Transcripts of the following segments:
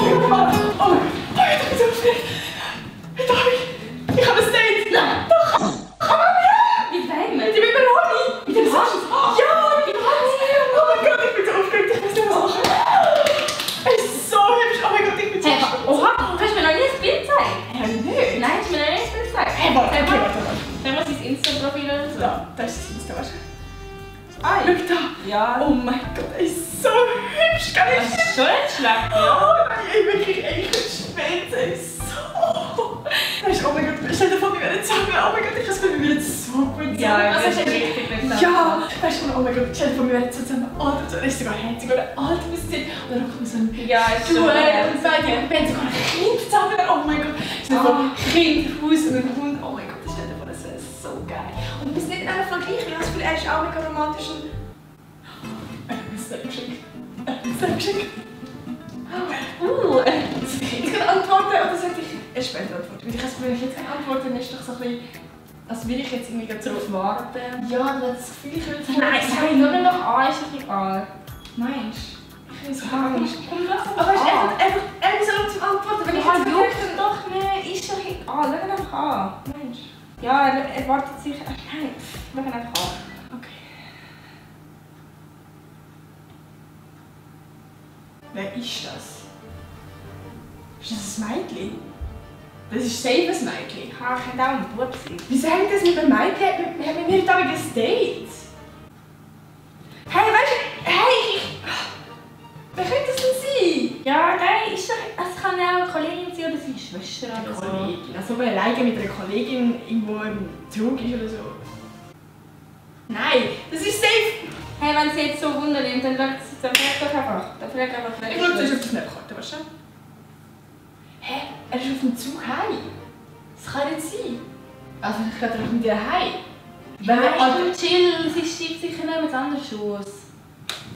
Ich habe ein Date! Nein! Doch! Mit wem? Mit dem Ronny! Mit dem Sascha! Ja! Mit dem Oh mein Gott, ich bin so aufgeregt, ich weiß nicht, was machen. Er ist so hübsch! Oh mein Gott, ich bin so Hey, oha, kannst du mir noch nie ein Bild zeigen? Ja, nicht! Nein, hast du mir noch nie ein Bild zeigen? Hey, warte, warte. Dann muss ich das Insta-Profil oder so. Da, das ist das Insta, weißt du? Ah, Schau da! ja. Oh mein Gott, er ist so hübsch! Kann ich Das ist schon nicht schlecht, ja. Oh nein, ich wirklich, ich könnte schmelzen. Er ist so... Weißt du, oh mein Gott, stell dir vor, wir werden zusammen. Oh mein Gott, ich kann es mir wieder so gut zusammen. Ja, Also, das ist richtig gut. ja, weißt du, oh mein Gott, stell dir vor, wir werden zusammen alt und so. Er ist sogar herzig oder alt bis jetzt. Und dann kommt so ein Ja, ist schon. und beide, wir haben sogar ein Kind zusammen. Oh mein Gott, stell dir vor, Kind, Haus und ein Hund. Oh mein Gott, stell dir vor, das wäre so geil. Und wir sind nicht einfach gleich. Ich habe das Gefühl, er ist auch mega romantisch und... Er hat mir das geschickt. Er hat mir das geschickt. Ich kann antworten oder sollte ich später antworten? Weil ich habe das Gefühl, wenn ich jetzt antworte, dann ist doch so ein bisschen... Als will ich jetzt irgendwie darauf warten. Ja, dann hat das Gefühl, ich will es Nein, nur noch an, ist doch egal. Meinst du? Ich will es Komm, lass uns aber weißt du, an. einfach so zum Antworten, wenn ich Ja, jetzt juckt doch nicht, ist doch egal, schau ihn einfach an. Meinst du? Ja, er wartet sich... Nein, schau ihn einfach an. Okay. Wer ist das? Ist das ein Mädchen? Das ist safe ein Mädchen. Ich kann auch ein Bub sein. Wieso haben das mit einem Mädchen? Wir haben nicht damit ein Date. Hey, weißt du, hey! Wer könnte das denn sein? Ja, nein, ist doch... Es kann auch eine Kollegin sein oder seine Schwester oder so. Kollegin. Also wenn alleine mit einer Kollegin irgendwo im Zug ist oder so. Nein, das ist safe! Hey, wenn sie jetzt so Wunder nimmt, dann fragt doch einfach. Dann fragt einfach, wer Ich schaue zuerst auf die Snapkarte, weißt du? Hä? Er ist auf dem Zug heim? Das kann nicht sein. Also ich gehe doch mit dir heim. Nein, chill, sie schiebt sicher nicht mit anderen Schuss.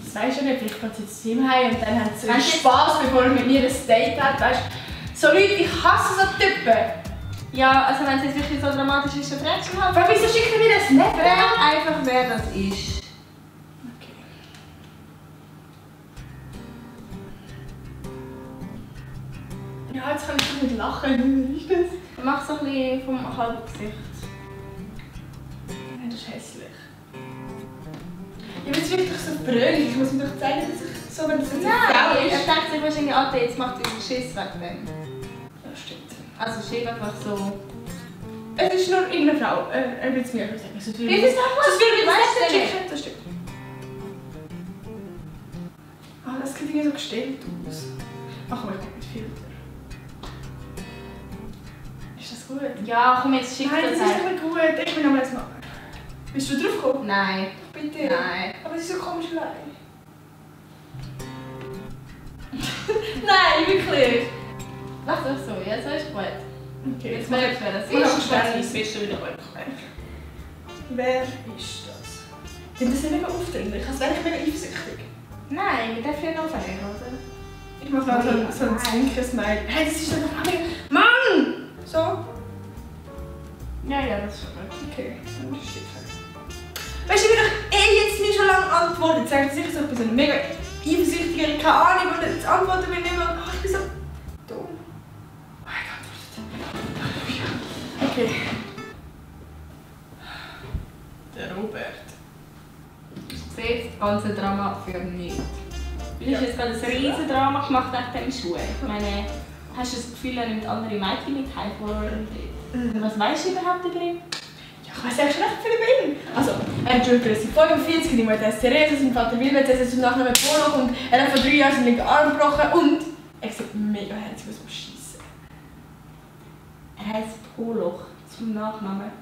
Das weisst du nicht, vielleicht geht sie jetzt zu ihm heim und dann hat sie Weißt du- Spass, bevor er mit mir ein Date hat, weißt du? So Leute, ich hasse so Typen. Ja, also wenn es jetzt wirklich so dramatisch ist, dann fragst du halt. Aber wieso schickt er mir das nicht? Frag einfach, wer das ist. Okay. Ja, jetzt kann ich schon nicht lachen. Wie ist das? Mach so ein bisschen vom halben Gesicht. Nein, das ist hässlich. Ja, aber jetzt wird doch so brüllig. Ich muss mir doch zeigen, dass ich so, wenn es jetzt eine Frau Nein, er ist. denkt sich wahrscheinlich, Alter, jetzt macht er Schiss wegen dem. Ja, stimmt. Also schreib einfach so. Es ist nur irgendeine Frau. Er will es mir einfach sagen. Sonst würde Wie ich ist das noch? sonst würde ich Weißt es du nicht nicht? schicken. Das stimmt. Ah, das sieht irgendwie so gestellt aus. Ach, aber mit Filter. Ist das gut? Ja, komm jetzt, schick Nein, das das ist nicht gut. Ich bin aber jetzt mal. Bist du drauf gekommen? Nein. Bitte. Nein. Aber es ist so komisch allein. Nein, wirklich. Mach doch so, ja, so ist gut. Okay, Jetzt merkst du, wer das Mach ist. auch schnell. Dann bist du wieder ruhig. Wer ist das? Sind das nicht mega aufdringlich? Als wäre ich mega eifersüchtig. Nein, wir dürfen ja noch sagen, oder? Ich mache mal so ein Zwinker-Smile. Hey, das ist doch noch nicht... Mann! So. Ja, ja, das ist schon gut. Okay, dann ist es weißt du, ich will doch jetzt nicht schon lange antworten. Jetzt sagt sicher so, ich bin so mega eifersüchtiger, keine Ahnung, und jetzt antworten wir nicht mehr. Ach, ich bin so dumm. Oh mein Gott. Okay. Der Robert. Du siehst das ganze Drama für nichts. Du hast jetzt gerade ein Ja. riesen Drama gemacht nach dem Schuh. Ich meine, hast du das Gefühl, er nimmt andere Mädchen mit heim vor? Was weißt du überhaupt über ihn? Ja, ich weiß eigentlich recht viel über ihn. Also, er hat schon ist 45, die Mutter ist Therese, sein Vater Wilbert, er ist zum Nachnamen Poloch und er hat vor 3 Jahren seinen linken Arm gebrochen und er sieht mega herzig aus, muss schiessen. Er heisst Poloch zum Nachnamen.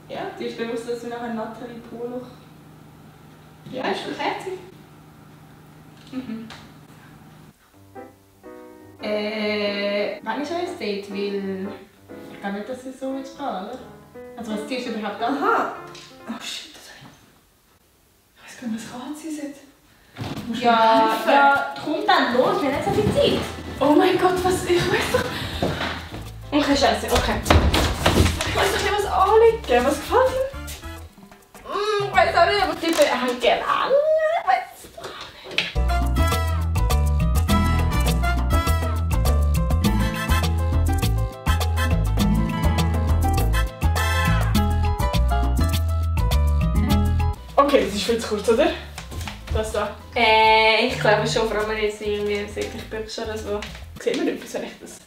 Ja, dir ist bewusst, dass du nachher Nathalie Poloch. Ja, ist schon herzig. Mhm. Wann ist euer Date? Weil ich glaube nicht, dass es so wird gehen, oder? Also was ziehst du überhaupt an? Aha! Oh shit, das ich weiß gar nicht, was kann sie jetzt? Ja, kommt dann los, wir haben nicht so viel Zeit. Oh mein Gott, was? Ich weiß doch. Okay, scheiße, okay. Ich weiß doch nicht, was anliegt. Was gefällt ihm? Ich weiß auch nicht, aber die haben gerne an. Ich weiß es doch auch nicht. Okay, das ist viel zu kurz, oder? Das da. Ich glaube schon, vor allem jetzt irgendwie wirklich Bücher oder so. Sehen wir etwas, wenn ich das...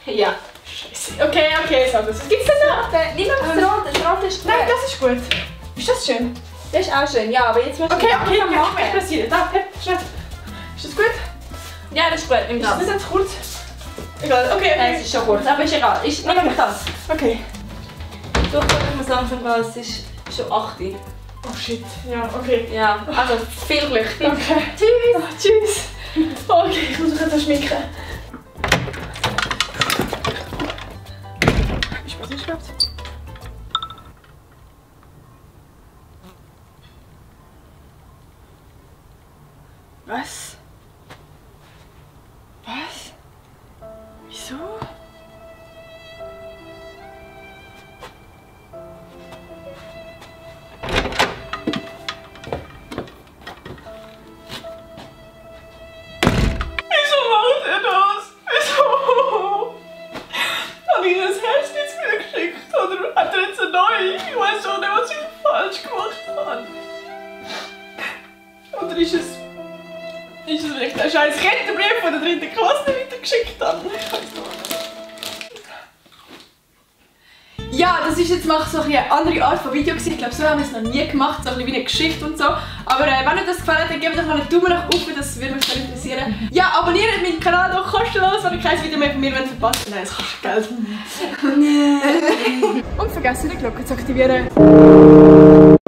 Ja. Scheiße. Okay, so. Was gibt's denn noch? Nimm mal das Rot, das Rot ist gut. Nein, das ist gut. Ist das schön? Das ist auch schön, ja, aber jetzt musst du Okay, machen. ich passieren. Da, schnell. Ist das gut? Ja, das ist gut, nimm Ist das. das nicht zu kurz? Egal, okay. Nein, es ist schon kurz, aber ist egal. Ich nehme einfach das. Okay. Du, ich muss langsam gehen, es ist schon 8 Uhr. Oh shit, ja, okay. Ja, also viel Glück. Okay. Tschüss. Oh, tschüss. Okay, ich muss mich jetzt schminken. Ist was nicht gehabt? Was? Was? Wieso? Wieso macht er das? Wieso? Habe ich das Herz nicht mehr geschickt? Oder hat er jetzt eine neue? Ich weiß auch nicht, was ich falsch gemacht habe. Oder ist es vielleicht ein scheiß Kettenbrief von der 3. Klasse weitergeschickt habe? Ich weiß noch nicht. Ja, das ist jetzt mal so eine andere Art von Video gewesen. Ich glaube, so haben wir es noch nie gemacht, so ein bisschen wie eine Geschichte und so. Aber wenn euch das gefallen hat, dann gebt doch mal einen Daumen nach oben, das würde mich sehr interessieren. Ja, abonniert meinen Kanal doch kostenlos, wenn ihr kein Video mehr von mir verpasst. Nein, es kostet Geld. Und vergesst nicht, die Glocke zu aktivieren.